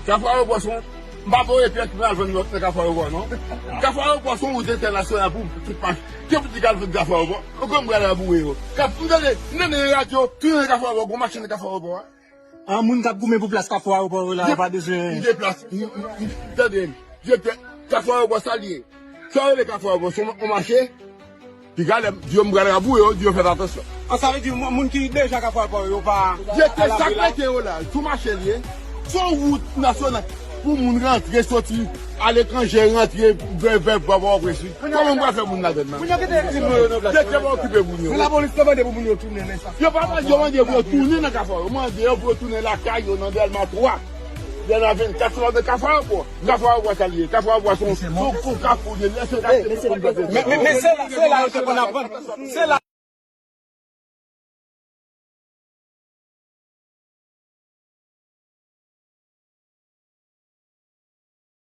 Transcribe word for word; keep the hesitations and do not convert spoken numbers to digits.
Kafou Ayewopò se yon, m pa voye pyès pou al vann lòt nan Kafou Ayewopò non. Kafou Ayewopò se yon wout entènasyonal pou tout machin. Ke pou di k al vann Kafou Ayewopò? Ou konn m pral raboure yo. Kafou, m tande, m tande nan radyo, tou nan Kafou Ayewopò, gon machin nan Kafou Ayewopò a. An moun k ap goumen pou plas Kafou Ayewopò yo la, yo pa bezwen. M gen plas, m, m, m, tande m. Direktè Kafou Ayewopò sa l ye. Sa yo rele Kafou Ayewopò, se yon mache. Piga lè m di yo m pral raboure yo, di yo fè atansyon. An, sa vle di moun, moun ki deja Kafou Ayewopò yo pa. Direktè, sa k mete yo la, sou mache l ye. Se yon wout nasyonal pou moun rantre, soti aletranje, rantre vè, vè, vè, vè, vè, vè. Kòman m pral fè moun ladann nan? Direktè pa okipe moun yo. Lapolis te mande pou moun yo tounen nan sa. Yo pa mande, yo mande pou yo tounen nan Kafou. Yo mande yo pou yo tounen lakay yo nan Dèlma twa. Dèlma vennkat, se pa de Kafou Ayewopò. Kafou Ayewopò sa l ye. Kafou Ayewopò se yon, se yon, se yon kafou l ye. Lè se kafou. Men, men, men se la, se la yo te konn ap vann. Se la.